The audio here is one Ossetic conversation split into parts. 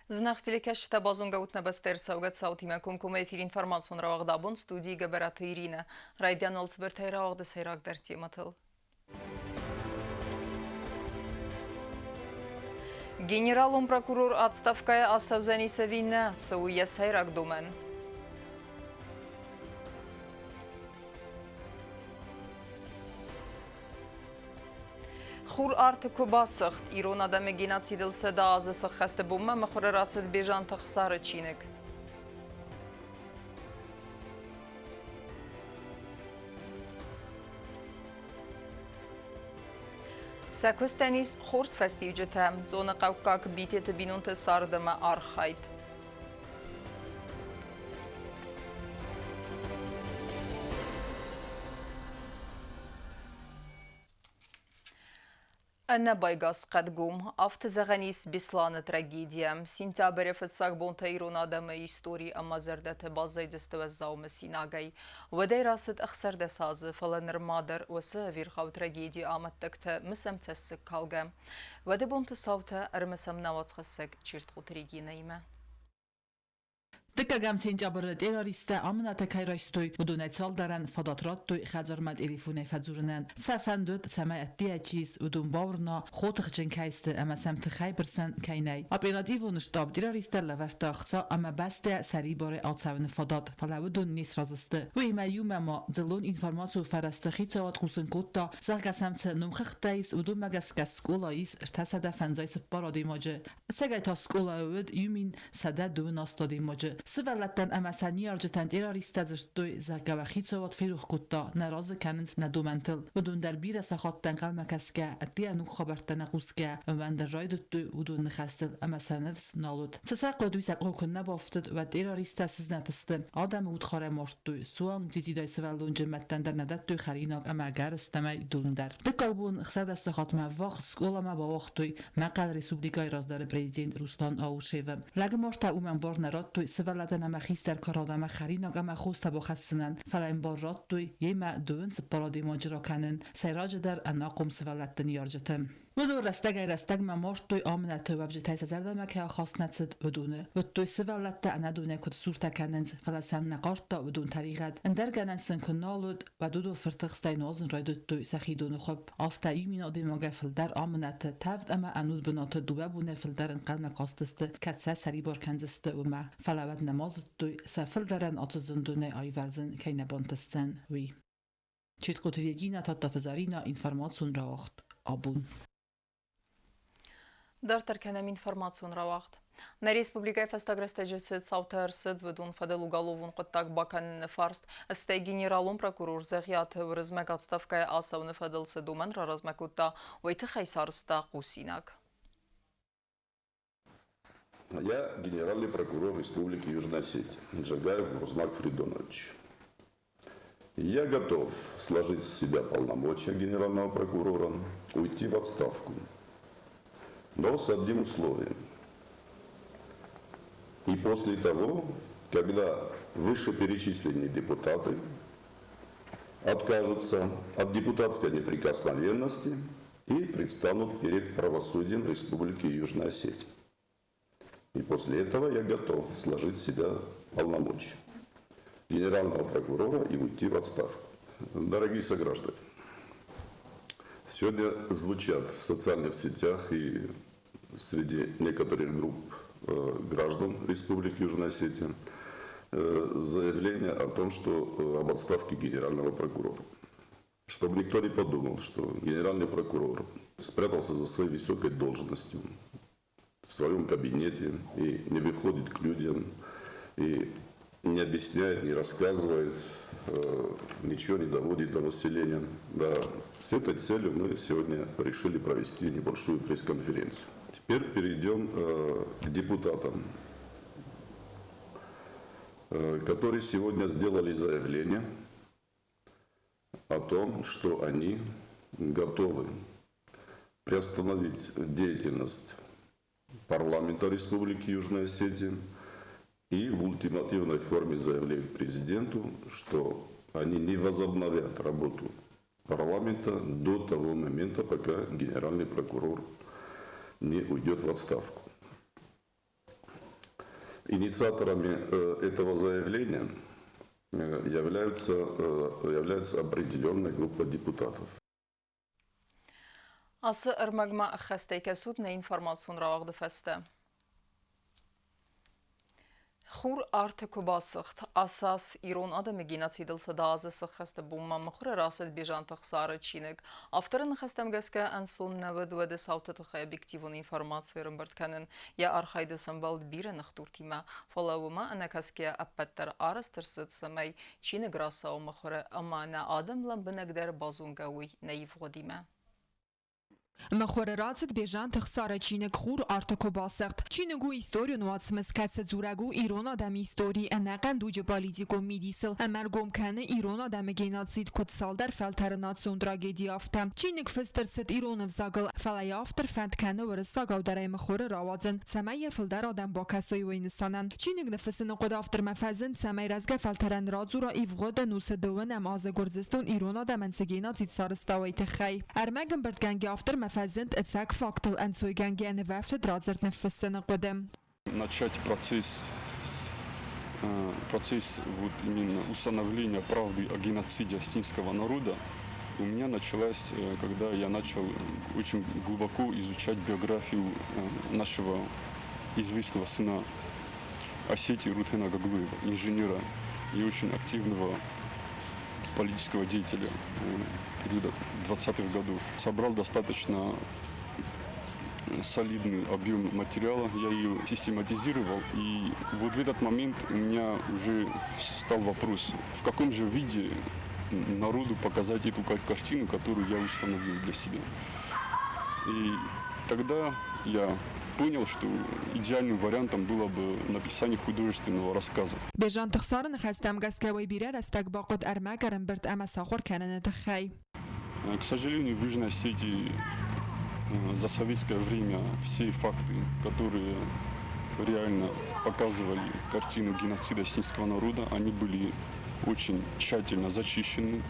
Зынаргъ телекӕсджытӕ, базонгӕ ут нӕ бӕстӕ ӕрцӕугӕ цаутимӕ комкоммӕ эфир информацион рауагъд абон студийы Гӕбӕраты Иринӕ. Райдиан алцыбӕртӕй рауагъды сӕйрагдӕр темӕтыл. Генералон прокурор отставкӕйӕ ацӕудзӕнис ӕви нӕ, цы у йӕ сӕйраг домӕн? Хур арты куы басыгъд, ирон адӕмы геноцидыл 100 азы сыххӕсты бонмӕ мыхуыры рацыд Бежанты Хсары чиныг. Сӕ куыстӕн ис хорз фӕстиуджытӕ, зоны хъӕуккаг Битеты бинонты цард ӕмӕ архайд. Ӕнӕбайгас хъӕдгом, афтӕ зӕгъӕн ис Беслӕны трагедийӕ. Сентябры фыццаг бонтӕ ирон адӕмы истори ӕмӕ зӕрдӕты баззайдзысты уӕззау мысинагӕй. Уӕдӕй рацыд 16 азы, фӕлӕ нырма дӕр уыцы ӕвирхъау трагедийы амӕттӕгтӕ мысӕм цӕссыг калгӕ. Уӕды бонты цаутӕ ӕрымысӕм нӕ уацхӕссӕг Чертхъоты Регинӕимӕ. Дыккӕгӕм сентябры террористтӕ амынӕты кӕй райстой, уыдонӕй цалдӕрӕн фадат радтой хӕдзармӕ телефонӕй фӕдзурынӕн. Сӕ фӕнд уыд, цӕмӕй ӕддейӕ чи ис, уыдон бауырна, хотыхджын кӕй сты ӕмӕ сӕм тыхӕй бырсӕн кӕй нӕй. Оперативон штаб террористтӕ лӕвӕрдта ӕхца ӕмӕ бӕстӕ сӕрибарӕй ацӕуыны фадат, фӕлӕ уыдон не сразы сты. Уыимӕ иумӕ ма дзыллон информацион фӕрӕзты хицауад хъусын кодта, зӕгъгӕ сӕм цы номхыгъдтӕ ис, уыдонмӕ гӕсгӕ скъола ис 354 адӕймаджы. Ӕцӕгӕй та скъолайы уыд 1128 адӕймаджы. Сывӕллӕттӕн ӕмӕ сӕ ныййарджытӕн террористтӕ дзырдтой, зӕгъгӕ, уӕ хицауад ферох кодта, нӕ разы кӕнынц нӕ домӕнтыл. Уыдон дӕр бирӕ сахаттӕ ӕнхъӕлмӕ кӕсгӕ, ӕддейӕ ног хабӕрттӕ нӕ хъусгӕ, ӕмӕ райдыдтой уыдон ныхӕстыл ӕмӕ сӕ ныфс нал уыд. Цы сӕ хъуыд, уый сӕ къухы куыннӕ бафтыд, уӕд террористтӕ сызнӕт сты, адӕмы удхарӕй мардтой, суанг дзидзидай сывӕллонджы мӕдтӕн дӕр нӕ дӕттой хӕринаг ӕмӕ ӕгӕрыстӕмӕй дон дӕр. Дыккаг бон 16 сахатмӕ ввахс скъоламӕ бауагътой Мӕхъӕл республикӕйы раздӕры президент Руслан Аушевы. Лӕгмортӕ уымӕн бар нӕ радтой сывӕллӕттӕн ӕмӕ хистӕр кары адӕмӕн хӕринаг ӕмӕ хостӕ бахӕссынӕн, фӕлӕ йын бар радтой йемӕ дыууын цыппар адӕймаджы ракӕнын, сӕйраджыдӕр ӕнахъом сывӕллӕтты ныййарджыты. Уыдон рӕстӕгӕй-рӕстӕгмӕ мардтой амынӕты уӕвджытӕй сӕ зӕрдӕмӕ кӕй ахаст нӕ цыд, уыдоны. Уыдтой сывӕллӕттӕ ӕнӕдонӕй куыд суртӕ кӕнынц, фӕлӕ сӕм нӕ хъардта уыдон тӕригъӕд. Ӕндӕр гӕнӕн сын куы нал уыд, уӕд уыдон фыртыхстӕй нуазын райдыдтой сӕхи доны хуыпп. Афтӕ иу мин адӕймагӕй фылдӕр амынӕты тӕвд ӕмӕ ӕнуд бынаты дыууӕ бонӕй фылдӕр ӕнхъӕлмӕ кастысты, кӕд сӕ сӕрибар кӕндзысты, уымӕ. Фӕлӕ уӕд нӕма зыдтой, сӕ фылдӕрӕн ацы зындонӕй аивӕрзын кӕй нӕ бантысдзӕн, уый. Четкоты Регина, Тадтаты Зарина, информацион рауагъд абон. Дарддӕр кӕнӕм информацион рауагъд. Нӕ республикӕйы фӕстаг рӕстӕджы цы цаутӕ ӕрцыд, уыдон фӕдыл уголовон хъуыддаг бакӕныны фарст, стӕй генералон прокурор Дзӕгъиаты Уырызмӕг отставкӕйӕ ацӕуыны фӕдыл цы домӕн раразмӕ кодта, уый тыххӕй сарӕзта хъусинаг. Я генеральный прокурор Республики Южная Осетия Джагаев Мурзмак Фридонович. Я готов сложить с себя полномочия генерального прокурора, уйти в отставку, но с одним условием. И после того, когда вышеперечисленные депутаты откажутся от депутатской неприкосновенности и предстанут перед правосудием Республики Южная Осетия. И после этого я готов сложить с себя полномочия генерального прокурора и уйти в отставку. Дорогие сограждане, сегодня звучат в социальных сетях и среди некоторых групп граждан Республики Южная Осетия заявление о том, что об отставке генерального прокурора. Чтобы никто не подумал, что генеральный прокурор спрятался за своей высокой должностью в своем кабинете и не выходит к людям, и не объясняет, не рассказывает, ничего не доводит до населения. Да, с этой целью мы сегодня решили провести небольшую пресс-конференцию. Теперь перейдем к депутатам, которые сегодня сделали заявление о том, что они готовы приостановить деятельность парламента Республики Южная Осетия и в ультимативной форме заявляют президенту, что они не возобновят работу парламента до того момента, пока генеральный прокурор не уйдет в отставку. Инициаторами этого заявления являются определенная группа депутатов. Ацы ӕрмӕгмӕ ӕххӕстӕй кӕсут нӕ информацион рауагъды фӕстӕ. Хур арты куы басыгъд, Асас ирон адӕмы геноцидыл 100 азы сыххӕсты бонмӕ мыхуыры рацыд Бежанты Хсары чиныг. Авторы ныхӕстӕм гӕсгӕ ӕнцон нӕ уыд уӕды цауты тыххӕй объективон информаци ӕрӕмбырд кӕнын. Йӕ архайды сӕмбӕлд бирӕ ныхдуртимӕ, фӕлӕ уымӕ ӕнӕкӕсгӕйӕ ӕппӕт дӕр арӕзт ӕрцыд, цӕмӕй чиныг рацӕуа мыхуыры ӕмӕ нӕ адӕм лӕмбынӕгдӕр базонгӕ уой нӕ ивгъуыдимӕ. Мыхуыры рацыд Бежанты Хсары чиныг «Хур арты куы басыгъд». Чиныг у историон уацмыс, кӕцы дзурӕг у ирон адӕмы истори, ӕнӕхъӕн дуджы политикон мидисыл ӕмӕ ӕргом кӕны ирон адӕмы геноцид куыд цалдӕр фӕлтӕры национ трагеди, афтӕ. Чиныг фыст ӕрцыд ирон ӕвзагыл, фӕлӕ йӕ автор фӕнд кӕны уырыссагау дӕр ӕй мыхуыры рауадзын, цӕмӕй йӕ фылдӕр адӕм бакӕсой уый нысанӕн. Чиныг ныффыссыны хъуыды автормӕ фӕзынд, цӕмӕй рӕзгӕ фӕлтӕрӕн радзура ивгъуыд ӕнусы дыууынӕм азы Гуырдзыстон ирон адӕмӕн цы геноцид сарӕзта, уый тыххӕй. Ӕрмӕг ӕмбырдгӕнгӕ автормӕ фӕзынд ӕцӕг факттыл ӕнцойгӕнгӕ нывӕфтыд радзырд ныффыссыны хъуыды. Начать процесс вот именно установления правды о геноциде осетинского народа у меня началась, когда я начал очень глубоко изучать биографию нашего известного сына Осетии Рутена Гаглоева, инженера и очень активного политического деятеля периода 20-х годов. Собрал достаточно солидный объем материала, я ее систематизировал, и вот в этот момент у меня уже стал вопрос, в каком же виде народу показать эту картину, которую я установил для себя. И тогда я понял, что идеальным вариантом было бы написание художественного рассказа. Бежанты Хсары ныхӕстӕм гӕсгӕ уый бирӕ рӕстӕг бахъуыд ӕрмӕг ӕрӕмбырд ӕмӕ сахуыр кӕныны тыххӕй. К сожалению, в Южной Осетии за советское время все факты, которые реально показывали картину геноцида осетинского народа, они были очень тщательно зачищены.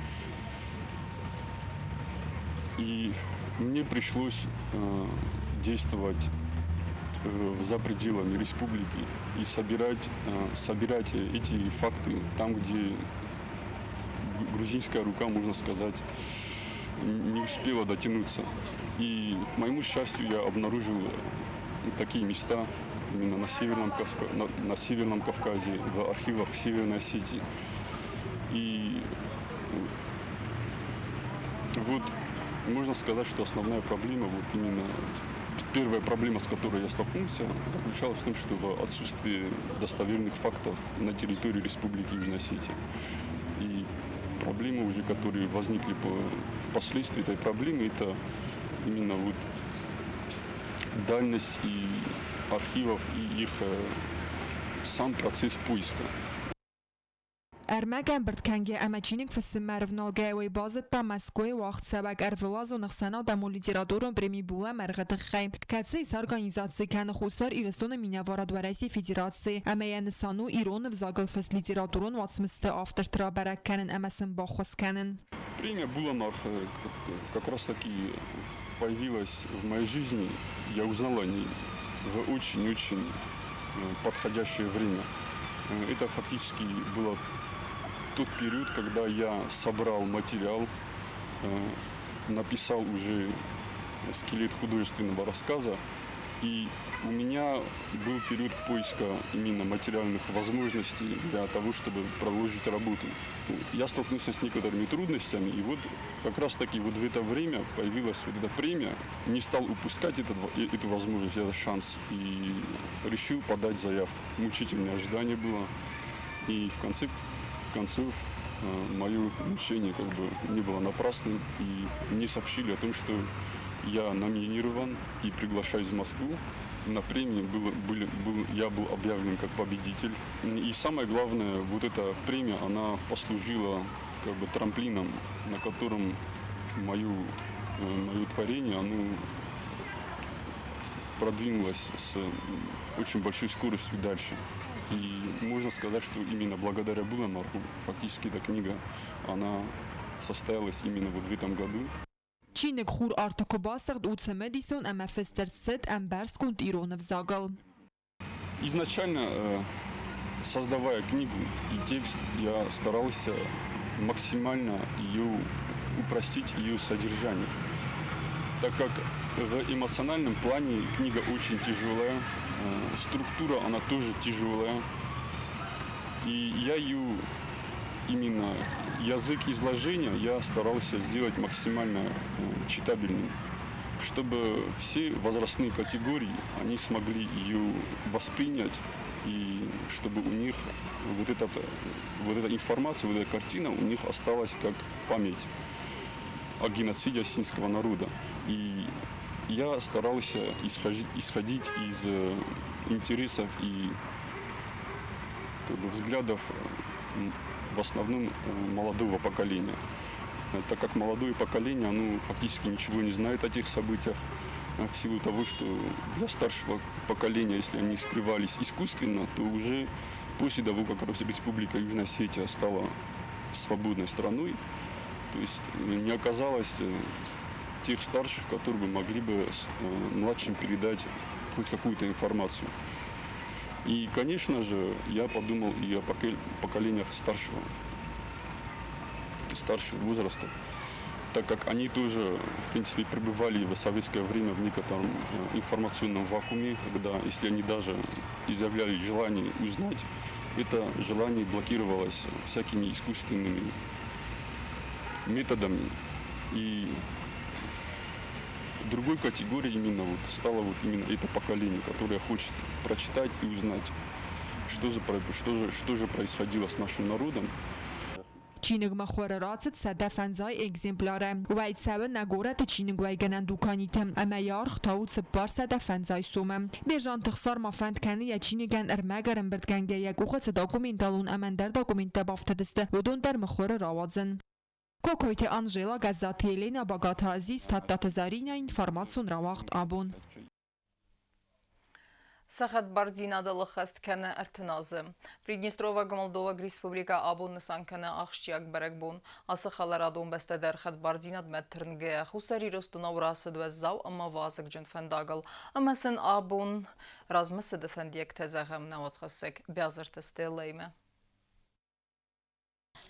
И мне пришлось действовать за пределами республики и собирать эти факты там, где грузинская рука, можно сказать, не успела дотянуться. И, к моему счастью, я обнаружил такие места именно на Северном Кавказе, в архивах Северной Осетии. И вот можно сказать, что основная проблема, вот именно первая проблема, с которой я столкнулся, заключалась в том, что в отсутствии достоверных фактов на территории Республики Южная Осетия. И проблемы уже, которые возникли впоследствии этой проблемы, это именно вот дальность и архивов, и их сам процесс поиска. Ӕрмӕг ӕмбырд кӕнгӕ ӕмӕ чиныг фыссынмӕ ӕрывналгӕйӕ уый базыдта Мӕскуыйы уагъдцӕуӕг ӕрвылазон ӕхсӕнадӕмон литературон преми Булӕмӕргъы тыххӕй, кӕцыйы сорганизаци кӕны Хуссар Ирыстоны минӕварад Уӕрӕсейы Федерацийы ӕмӕ йӕ нысан у ирон ӕвзагыл фыст литературон уацмысты авторты рабӕрӕг кӕнын ӕмӕ сын баххуыс кӕнын. Премия Булӕмӕргъ как раз таки появилась в моей жизни. Я узнал о ней в очень-очень подходящее время. Это фактически было тот период, когда я собрал материал, написал уже скелет художественного рассказа, и у меня был период поиска именно материальных возможностей для того, чтобы продолжить работу. Я столкнулся с некоторыми трудностями, и вот как раз таки вот в это время появилась вот эта премия. Не стал упускать эту возможность, этот шанс, и решил подать заявку. Мучительное ожидание было, и в конце концов мое мучение как бы не было напрасным, и мне сообщили о том, что я номинирован и приглашаюсь в Москву. На премии я был объявлен как победитель. И самое главное, вот эта премия, она послужила как бы трамплином, на котором мое творение, оно продвинулось с очень большой скоростью дальше. И можно сказать, что именно благодаря Булӕмӕргъу фактически эта книга, она состоялась именно вот в этом году. Чиныг «Хур арты куы басыгъд» у цымыдисон ӕмӕ фыст ӕрцыд ӕмбӕрстгонд ирон ӕвзагыл. Изначально, создавая книгу и текст, я старался максимально ее упростить, ее содержание, так как в эмоциональном плане книга очень тяжелая, структура она тоже тяжелая. И я ее именно язык изложения я старался сделать максимально читабельным, чтобы все возрастные категории они смогли ее воспринять, и чтобы у них вот эта информация, вот эта картина у них осталась как память о геноциде осетинского народа. И я старался исходить из интересов и как бы взглядов в основном молодого поколения. Так как молодое поколение, оно фактически ничего не знает о тех событиях, в силу того, что для старшего поколения, если они скрывались искусственно, то уже после того, как Республика Южная Осетия стала свободной страной, то есть не оказалось тех старших, которые бы могли бы младшим передать хоть какую-то информацию. И, конечно же, я подумал и о поколениях старших возрастов, так как они тоже, в принципе, пребывали в советское время в некотором информационном вакууме, когда, если они даже изъявляли желание узнать, это желание блокировалось всякими искусственными методами. И другой категорией именно вот стало вот именно это поколение, которое хочет прочитать и узнать, что же происходило с нашим народом. Чиныг мыхуыры рацыд 150 экземпляры. Уӕй цӕуы нӕ горӕты чиныгуӕйгӕнӕн дуканиты ӕмӕ йӕ аргъ та у 450 сомы. Бежанты Ӕхсар ма фӕнд кӕны йӕ чиныгӕн ӕрмӕг ӕрӕмбырдгӕнгӕ йӕ къухы цы документалон ӕмӕ ӕндӕр документтӕ бафтыдысты, уыдон дӕр мыхуыры рауадзын. Кокойты Анжела, Гӕззаты Еленӕ, Багаты Азиз, Тадтаты Заринӕ, информацион рауагъд Абон. Сӕ хӕдбардзинадыл ӕххӕст кӕны 30 азы. Приднестроваг Молдоваг Республикӕ абон нысан кӕны ахсджиаг бӕрӕгбон. Ацы хӕларадон бӕстӕ дӕр хӕдбардзинадмӕ тырнгӕйӕ Хуссар Ирыстонау рацыд уӕззау ӕмӕ вазыгджын фӕндагыл. Ӕмӕ сын абон размӕ цыды фӕндиӕгтӕ зӕгъӕм нӕ уацхӕссӕг Биазырты Стеллӕимӕ.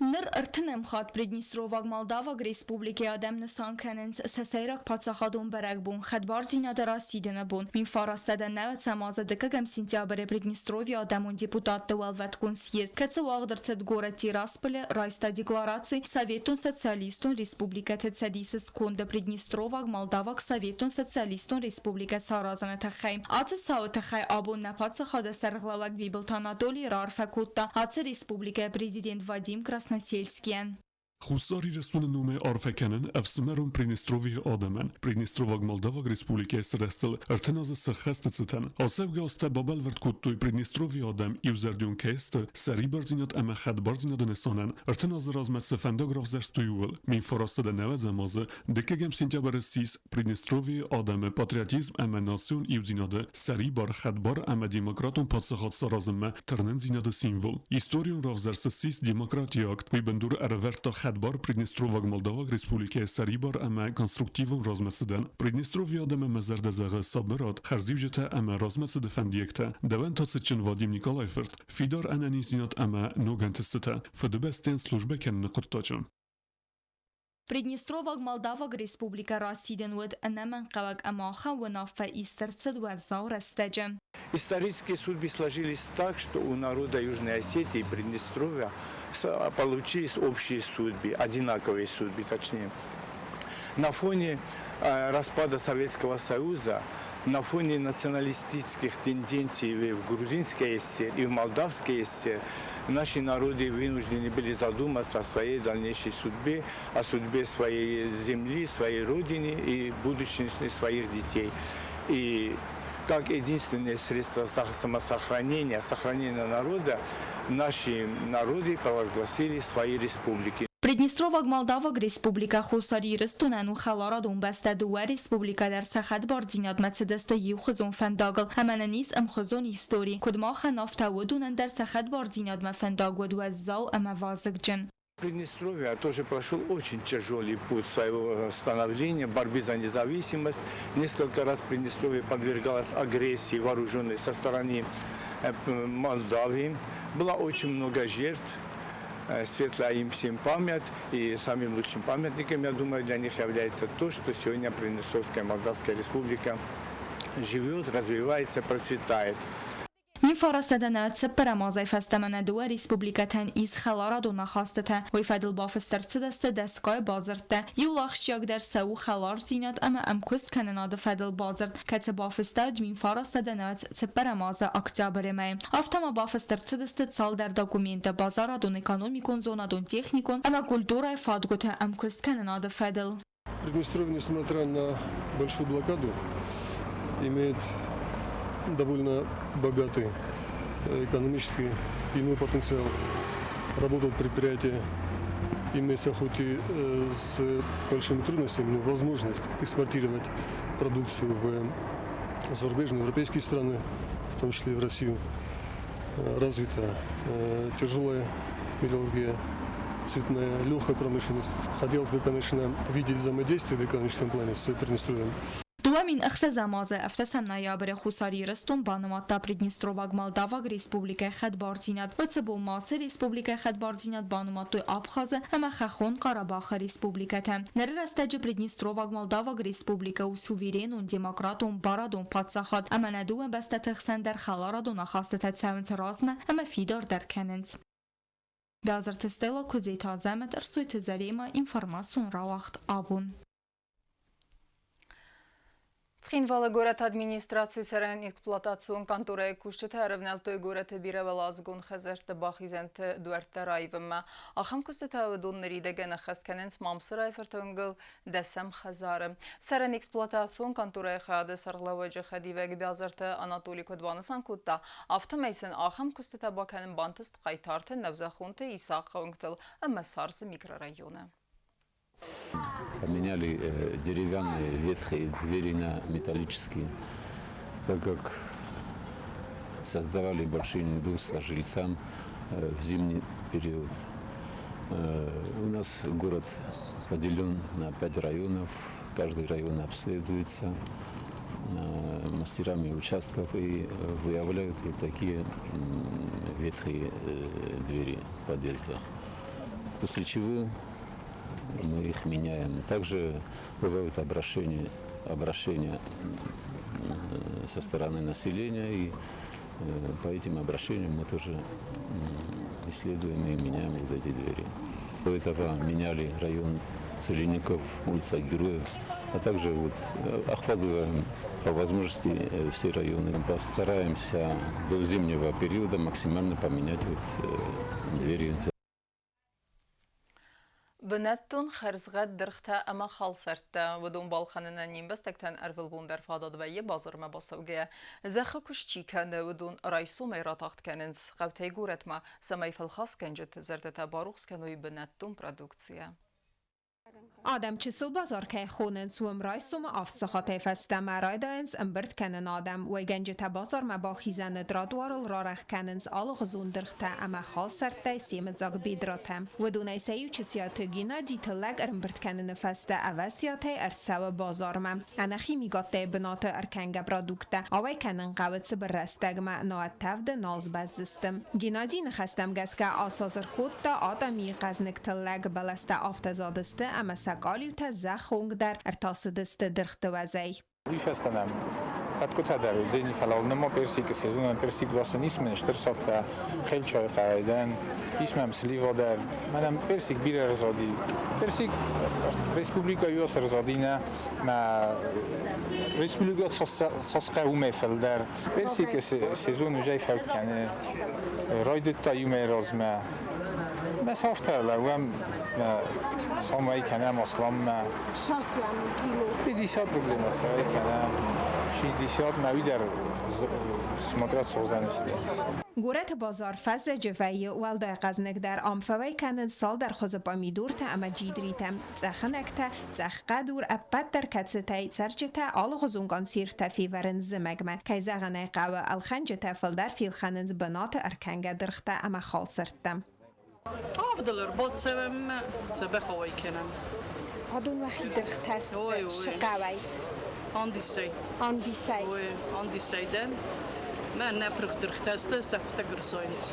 Ныр ӕртынӕм хатт Приднестроваг Молдаваг Республикӕйы адӕм нысан кӕнынц сӕ сӕйраг паддзахадон бӕрӕгбон Хӕдбардзинады расидыны бон. 1990 азы дыккӕгӕм сентябры Приднестровье адӕмон депутатты уӕлвӕткон съезд, кӕцы уагъд ӕрцыд горӕт Тирасполы, райста деклараци Советон Социалистон Республикӕты Цӕдисы сконды Приднестроваг Молдаваг Советон Социалистон Республикӕ саразыны тыххӕй. Ацы цауы тыххӕй абон нӕ паддзахады сӕргълӕууӕг Бибылты Анатолий раарфӕ кодта ацы республикӕйы президент Вадим Красносельскийӕн. Хуссар Ирыстоны номӕй арфӕ кӕнын ӕфсымӕрон Приднестровьейы адӕмӕн, Приднестроваг Молдаваг Республикӕйы сырӕзтыл 30 азы сӕххӕсты цытӕн. Ацӕугӕ азтӕ бабӕлвырд кодтой Приднестровьейы адӕм иузӕрдион кӕй сты сӕрибардзинад ӕмӕ хӕдбардзинады нысанӕн, 30 азы размӕ цы фӕндаг равзӕрстой, ууыл. 1990 азы дыккӕгӕм сентябры ссис Приднестровьейы адӕмы патриотизм ӕмӕ национ иудзинады, сӕрибар, хӕдбар ӕмӕ демократон паддзахад саразынмӕ тырнындзинады символ. Историон равзӕрст ссис демократийы акт, уый бындур ӕрӕвӕрдта хӕдбар Приднестроваг Молдаваг Республикӕйы сӕрибар ӕмӕ конструктивон размӕцыдӕн. Приднестровьейы адӕмӕн мӕ зӕрдӕ зӕгъы сабырад, хӕрзиуджытӕ ӕмӕ размӕцыды фӕндиӕгтӕ. Дӕуӕн та цытджын Вадим Николайы фырт, фидар ӕнӕниздзинад ӕмӕ ног ӕнтыстытӕ Фыдыбӕстӕйӕн службӕ кӕныны хъуыддаджы. Приднестроваг Молдаваг Республикӕ расидын уыд ӕнӕмӕнгхъӕуӕг ӕмӕ ахӕм уынаффӕ ист ӕрцыд уӕззау рӕстӕджы. Исторические судьбы сложились так, что у народа Южной Осетии и Приднестровья получились общие судьбы, одинаковые судьбы, точнее. На фоне распада Советского Союза, на фоне националистических тенденций в Грузинской ССР и в Молдавской ССР наши народы вынуждены были задуматься о своей дальнейшей судьбе, о судьбе своей земли, своей родины и будущности своих детей. И как единственное средство самосохранения, сохранения народа, наши народы провозгласили свои республики. Приднестроваг Молдаваг Республикӕ Хуссар Ирыстонӕн у хӕларадон бӕстӕ, дыууӕ республикӕ дӕр сӕ хӕдбардзинадмӕ цыдысты иухуызон фӕндагыл ӕмӕ нын ис ӕмхуызон истори. Куыд махӕн, афтӕ уыдонӕн дӕр сӕ хӕдбардзинадмӕ фӕндаг уыд уӕззау ӕмӕ вазыгджын. Приднестровье тоже прошел очень тяжелый путь своего становления, борьбы за независимость. Несколько раз Приднестровье подвергалось агрессии вооруженной со стороны Молдавии. Было очень много жертв. Светлая им всем память. И самым лучшим памятником, я думаю, для них является то, что сегодня Приднестровская Молдавская Республика живет, развивается, процветает. 1994 азӕй фӕстӕмӕ нӕ дыууӕ республикӕтӕн ис хӕларадон ахастытӕ. Уый фӕдыл бафыст ӕрцыдысты дӕсгай бадзырдтӕ. Иууыл ахсджиагдӕр сӕ у хӕлардзинад ӕмӕ ӕмкуысткӕнынады фӕдыл бадзырд, кӕцы бафыстӕуыд 1994 азы октябры мӕйы. Афтӕ ма бафыст ӕрцыдысты цалдӕр документы базарадон-экономикон, зонадон-техникон ӕмӕ культурӕйы фадгуыты ӕмкуысткӕнынады фӕдыл. Приднестровье, несмотря на большую блокаду, имеет довольно богатый экономический иной потенциал. Работают предприятия, имеется хоть и с большими трудностями, но возможность экспортировать продукцию в зарубежные европейские страны, в том числе и в Россию. Развита тяжелая металлургия, цветная, легкая промышленность. Хотелось бы, конечно, видеть взаимодействие в экономическом плане с Приднестровьем. 2006 азы ӕвдӕсӕм ноябры Хуссар Ирыстон банымадта Приднестроваг Молдаваг Республикӕйы хӕдбардзинад. Уыцы бон ма ацы республикӕйы хӕдбардзинад банымадтой Абхазы ӕмӕ Хӕххон Къарабахы республикӕтӕ. Ныры рӕстӕджы Приднестроваг Молдаваг Республикӕ у суверенон, демократон, барадон паддзахад ӕмӕ нӕ дыууӕ бӕстӕты хсӕн дӕр хӕларадон ахастытӕ цӕуынц размӕ ӕмӕ фидардӕр кӕнынц. Биазырты Стелла, Куыдзеты Азӕмӕт, Ӕрсойты Заремӕ, информацион рауагъд Абон. Цхинвалы горӕты администрацийы цӕрӕн эксплуатацион къанторӕйы кусджытӕ ӕрӕвнӕлдтой горӕты бирӕуӕладзыгон хӕдзӕртты бахизӕнты дуӕрттӕ раивынмӕ. Ахӕм куыстытӕ уыдон ныридӕгӕн ӕххӕст кӕнынц Мамсырайы фырты уынгыл дӕсӕм хӕдзары. Цӕрӕн эксплуатацион къанторӕйы хайады сӕргълӕууӕджы хӕдивӕг Биазырты Анатоли куыд банысан кодта, афтӕмӕй сын ахӕм куыстытӕ бакӕнын бантыст Хъайтарты, Нӕузӕххонты, Исахъы уынгтыл ӕмӕ Царзы микрорайоны. Поменяли деревянные ветхие двери на металлические, так как создавали большие неудобства жильцам в зимний период. У нас город поделен на 5 районов, каждый район обследуется мастерами участков и выявляют вот такие ветхие двери в подъездах. После чего мы их меняем. Также бывают обращения со стороны населения, и по этим обращениям мы тоже исследуем и меняем вот эти двери. До этого меняли район Целинников, улица Героев, а также вот охватываем по возможности все районы. Постараемся до зимнего периода максимально поменять вот двери. Бынӕттон хӕрзгъӕд дыргътӕ ӕмӕ халсӕрттӕ. Уыдон балхӕнынӕн не мбӕстӕгтӕн ӕрвылбон дӕр фадат вӕййы базармӕ бацӕугӕйӕ. Зӕххы куыст чи кӕны, уыдон райсомӕй ратагъд кӕнынц хъӕутӕй горӕтмӕ, цӕмӕй фӕлхасгӕнджыты зӕрдӕтӕ барухс кӕной бынӕттон продукцийӕ. Адӕм чысыл базар кӕй хонынц, уым райсомы авд сахатӕй фӕстӕмӕ райдайынц ӕмбырд кӕнын адӕм. Уӕйгӕнджытӕ базармӕ бахизӕны тротуарыл рарӕгъ кӕнынц алыгъуызон дыргътӕ ӕмӕ халсӕрттӕй семыдзаг бедратӕ. Уыдонӕй сӕ иу Чысиаты Геннадий тыллӕг ӕрӕмбырд кӕныны фӕстӕ ӕвӕстиатӕй ӕрцӕуы базармӕ. Ӕнӕхимикаттӕй бынаты ӕркӕнгӕ продукттӕ ауӕй кӕнын хъӕуы цыбыр рӕстӕгмӕ, науӕд тӕвды нал сбӕздзысты. Геннадийы ныхӕстӕм гӕсгӕ ацазыр кодта, адӕмы хъӕзныг тыллӕг бӕлӕстӕ афтӕ задысты ӕмӕ сӕ къалиутӕ зӕххы онг дӕр ӕртасыдысты дыргъты уӕзӕй. Уый фӕстӕ нӕм фӕткъуытӕ дӕр уыдзӕни, фӕлӕ нырма персикы сезонӕн персик ласын ис мын стыр садтӕ, хелчайы хъӕдӕн, ис мӕм слива дӕр. Мӕнӕн персик бирӕ ӕрзади. Персик республикӕйы ас ӕрзади нӕ, мӕ республикӕ цас хъӕуы фылдӕр. Персикы сезон уже фӕуд кӕны. Райдыдта иу мӕй размӕ. Мӕ афтӕ лӕууӕм, самай кӕнӕм асламмӕ. 50 рублей ма сӕвӕй кӕнӕм, 60 мӕ уый дӕр смотря цогъдзӕнысты. Горӕты базар фӕззӕджы вӕййы уӕлдай хъӕзныгдӕр. Ам фӕуӕй кӕнынц цалдӕр хуызы пъамидуртӕ ӕмӕ джидритӕ, цъӕхынӕгтӕ, цъӕх хъӕдур, ӕппӕт дӕр кӕцытӕй цӕрджытӕ алыгъуызон консервтӕ февӕрынц зымӕгмӕ. Кӕй зӕгъын ӕй хъӕуы, ӕлхӕнджытӕ фылдӕр фелхӕнынц бынаты ӕркӕнгӕ дыргътӕ ӕмӕ халсӕрттӕ. Авдыл ӕрбацӕуӕм ӕмӕ дзӕбӕх ауӕй кӕнӕм. Адон уӕхи дыргътӕ сты сыкъауӕй? Андисӕй. Андисӕй? Ой, андисӕй дӕн. Мӕ нӕ пырх дыргътӕ сты, сӕ хъуыддаг ӕрзайынц.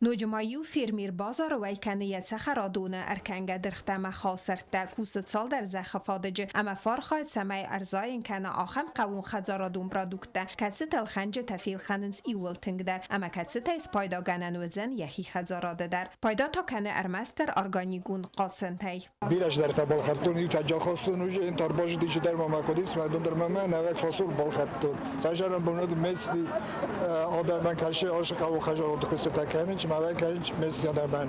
Ноджы ма иу фермер базары уӕй кӕны йӕ цӕхӕрадоны ӕркӕнгӕ дыргътӕ ӕмӕ халсӕрттӕ, кусы цалдӕр зӕххы фадыджы ӕмӕ фӕархайы, цӕмӕй ӕрзайын кӕна ахӕм хъӕууонхӕдзарадон продукттӕ, кӕцытӕ ӕлхӕнджытӕ фелхӕнынц иууыл тынгдӕр ӕмӕ кӕцытӕй спайдагӕнӕн уыдзӕн йӕхи хӕдзарады дӕр. Пайда та кӕны ӕрмӕстдӕр органикон хъацӕнтӕй. Бирӕ чидӕртӕ балхӕдтон, иутӕ джахастон уже, ин тарбазыди чидӕр ма мӕ хъуыдис, мӕ дон дӕр мӕ нӕуӕг фасол балхӕдтон. Цасӕрӕн бонад местный адӕмӕн кӕсы ашы хъӕуы хӕзароды куыстытӕ кӕнын, мӕ кӕнын местный адӕмӕн.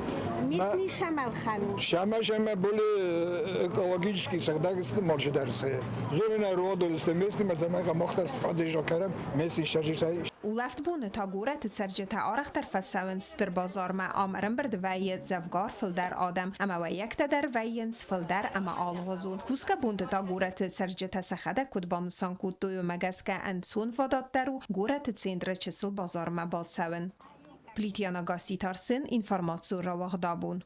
Местный шамӕлхӕн у? Шамӕ более экологически сыгъдӕг сты маршы дӕр сӕ. Зонын ӕруадон сты местный, мӕ цӕмӕй махтӕ страдежа кӕнӕм местный сӕрджытӕй. Улӕфт боны та горӕты цӕрджытӕ арӕхдӕр фӕцӕуынц стыр базармӕ. Ам ӕрӕмбырд вӕййы дзӕвгар фылдӕр адӕм ӕмӕ уӕййӕгтӕ дӕр вӕййынц фылдӕр ӕмӕ алыгъуызон. Кусгӕ бонты та горӕты цӕрджытӕ сӕхӕдӕг куыд банысан кодтой, уымӕ гӕсгӕ ӕнцонвадатдӕр у горӕты центры чысыл базармӕ бацӕуын. Плитиана Гасситы Арсен, информацион рауагъдабон.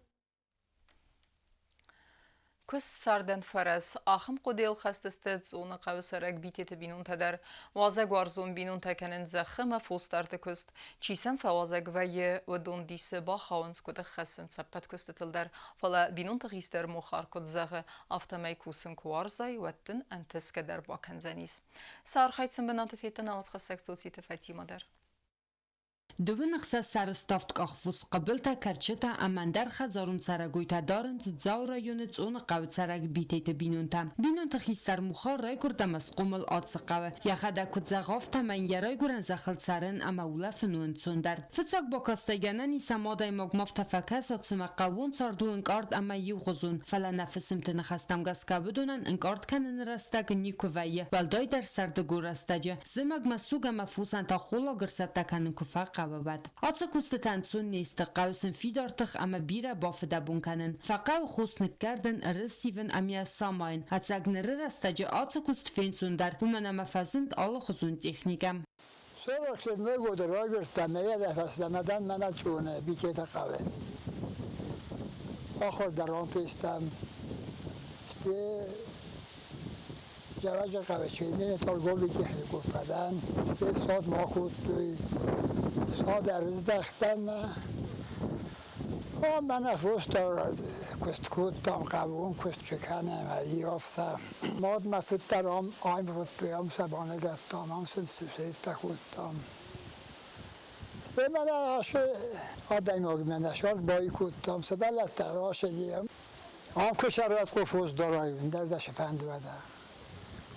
Куыст цардӕн фӕрӕз. Ахӕм хъуыдыйыл хӕст сты Цъоны хъӕуы цӕрӕг Битеты бинонтӕ дӕр. Уазӕгуарзон бинонтӕ кӕнынц зӕххы ӕмӕ фосдарды куыст. Чи сӕм фӕуазӕг вӕййы, уыдон дисы бахауынц, куыд ӕххӕссынц ӕппӕт куыстытыл дӕр. Фӕлӕ бинонты хистӕр Мухар куыд зӕгъы, афтӕмӕй кусын куы уарзай, уӕд дын ӕнтысгӕ дӕр бакӕндзӕнис. Сӕ архайд сын бынаты федта науӕдзхӕссӕг Цоциты Фатимӕ дӕр. Дыууын ӕхсӕз сӕры ставд къахфус, хъыбылтӕ, кӕрчытӕ ӕмӕ ӕндӕр хӕдзарон цӕрӕгойтӕ дарынц Дзауы районы Цъоны хъӕуы цӕрӕг Битеты бинонтӕ. Бинонты хистӕр Мухар райгуырд ӕмӕ схъомыл ацы хъӕуы. Йӕхӕдӕг куыд зӕгъы, афтӕмӕй йӕ райгуырӕн зӕххыл цӕрын ӕмӕ улӕфын у ӕнцондӕр. Фыццаг бакастӕй гӕнӕн ис ӕмӕ адӕймагмӕ афтӕ фӕкӕса, цыма хъӕууон цард у ӕнкъард ӕмӕ иугъуызон, фӕлӕ нӕ фысымты ныхӕстӕм гӕсгӕ уыдонӕн ӕнкъард кӕныны рӕстӕг никуы вӕййы, уӕлдайдӕр сӕрдыгон рӕстӕджы. Зымӕгмӕ суг ӕмӕ фосӕн та холлаг ӕрцӕттӕ кӕнын куы фӕхъӕуы, уӕд. Ацы куыстытӕ ӕнцон не сты, хъӕуы сын фидар тых ӕмӕ бирӕ бафыдӕбон кӕнын. Фӕхъӕуы хос ныккӕрдын, ӕрыссивын ӕмӕ йӕ самайын. Ӕцӕг ныры рӕстӕджы ацы куыст фенцондӕр, уымӕн ӕмӕ фӕзынд алыхуызон техникӕ. 47 годы райгуырдтӕн, мӕ фӕстӕмӕ дӕн мӕнӕ Цъоны, Битеты хъӕуы. Ахуыр дӕр уым фестӕм. Сте Зӕвӕджы хъӕуы Чермены торговый техникум фӕдӕн, стӕй сад ма кодтой. Сад ӕрыздӕхтӕн мӕ. О, мӕнӕ фосдар куыст кодтам, хъӕууон куыст куы кӕнӕм, ӕййӕфта. Мад мӕ фыд дӕр ам аивгъуыдтой, ам сӕ баныгӕдтам, ам сын сусӕгтӕ кодтам. Стӕй мӕнӕ ацы адӕймаг мӕнӕ сӕрд баи кодтам, сывӕллӕттӕ рацыди. Ам куы сӕрӕтко фос дарай, ӕндӕр дӕ цы фӕнды уӕдӕ.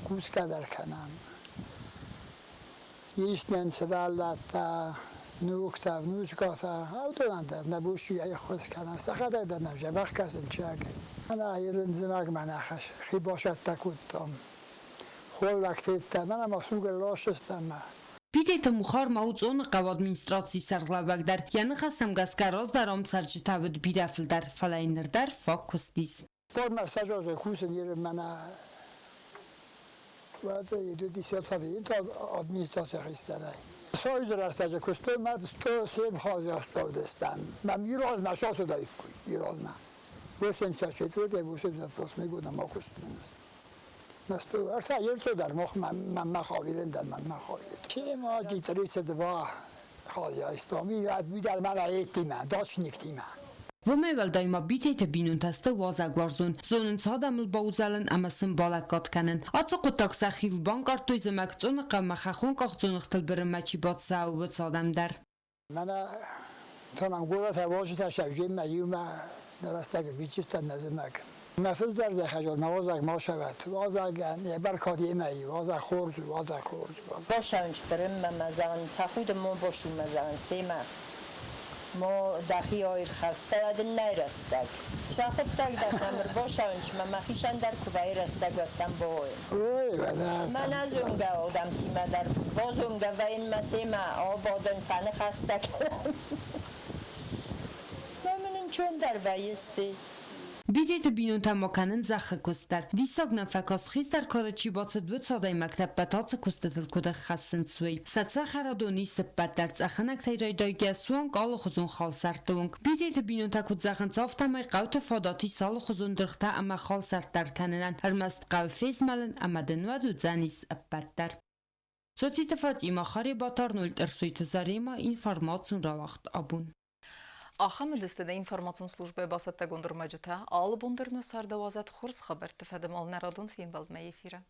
Кусгӕ дӕр кӕнӕм. Ис нын сывӕллӕттӕ, внуктӕ, внучкӕтӕ. Уыдонӕн дӕр нӕ бон ӕххуыс кӕнӕм. Сӕхӕдӕг дӕр нӕм дзӕбӕх кӕсын чаг. Мӕнӕ ирын зымӕгмӕ нӕ хи бацӕттӕ кодтам. Холлӕгтӕ мӕнӕ ма сугӕр ласдзыстӕм. Битеты Мухар ма у Цъоны хъӕуы администрацийы сӕргълӕууӕг дӕр. Йӕ ныхӕстӕм гӕсгӕ раздӕр ам цӕрджытӕ уыд бирӕ фылдӕр, фӕлӕ йын ныр дӕр фаг куыст ис. Форма сажоза кусын мӕнӕ уӕд десятавинта администрация хистӕрӕй. Союзы рӕстӕджы куыстой мӕ сто сем хазяставдыстӕм. Мӕм иразмӕ сасудаиккой, иразмӕ. 84 88 года ма куыстон. Насто ӕртӕ ерто дӕр мох мӕ хавилен дӕр мӕ хавил. Чем аги 32 хазяйство. Ми дӕр мӕ этимӕ, дачниктимӕ. Уымӕй уӕлдай ма Битеты бинонтӕ сты уазӕгуарзон, зонынц адӕмыл баузӕлын ӕмӕ сын балӕггад кӕнын. Ацы хъуыддаг сӕхиуыл банкъардтой зымӕг Цъоны хъӕумӕ хӕххон къахдзоныгътыл бырынмӕ чи бацӕуы, уыцы адӕм дӕр. Мӕнӕ тонам горӕтӕ уазджытӕ сӕвджеммӕ иумӕ рӕстӕг бичистӕн нӕ зымӕг. Мӕ фыд дӕр хӕжор мӕ уазӕг ма сӕвӕт. Уазӕгӕн йӕ бӕркад йемӕ и, уазӕг хорз у, уазӕг хорз у. Башаунч бырынмӕ мӕ зӕгъын, тӕхуды мо бошу мӕ зӕгъын, семӕ. Мо дӕхи аирхӕфста, дын нӕй рӕстӕг. Сӕхуыдтӕг дӕр мӕм ӕрбашаунч, мӕ мӕхицӕн дӕр куы вӕййы рӕстӕг, уӕд сӕм бауайын. Ой, уӕдӕ. Мӕнӕ зонгӕ адӕмтимӕ дӕр базонгӕ вӕййын мӕ семӕ, абадын, фӕныхӕстӕ кӕнӕм. Мӕ мын ӕнцондӕр вӕййы сты. Битеты бинонтӕ ма кӕнынц зӕххы куыст дӕр. Диссаг нӕм фӕкаст, хистӕр кары чи бацыд, уыцы адӕймӕгтӕ ӕппӕт ацы куыстытыл куыд ӕххӕссынц, уый. Сӕ цӕхӕрадон ис ӕппӕт дӕр цъӕхынӕгтӕй райдайгӕ суанг алыхуызон халсӕртты онг. Битеты бинонтӕ куыд зӕгъынц, афтӕмӕй хъӕуты фадат ис алыхуызон дыргътӕ ӕмӕ халсӕрттӕ ӕркӕнынӕн, ӕрмӕст хъӕуы фезмӕлын ӕмӕ дын уӕд уыдзӕнис ӕппӕт дӕр. Цоциты Фатимӕ, Харебаты Арнольд, Ӕрсойты Заремӕ, информацион рауагъд абон. Ахӕм ӕдӕстӕ информацион службӕйы бацӕттӕгонд ӕрмӕджытӕ алы бон дӕр нӕ цардауадзӕд хорз хабӕртты фӕдыл нӕ радон фембӕлдмӕ эфиры.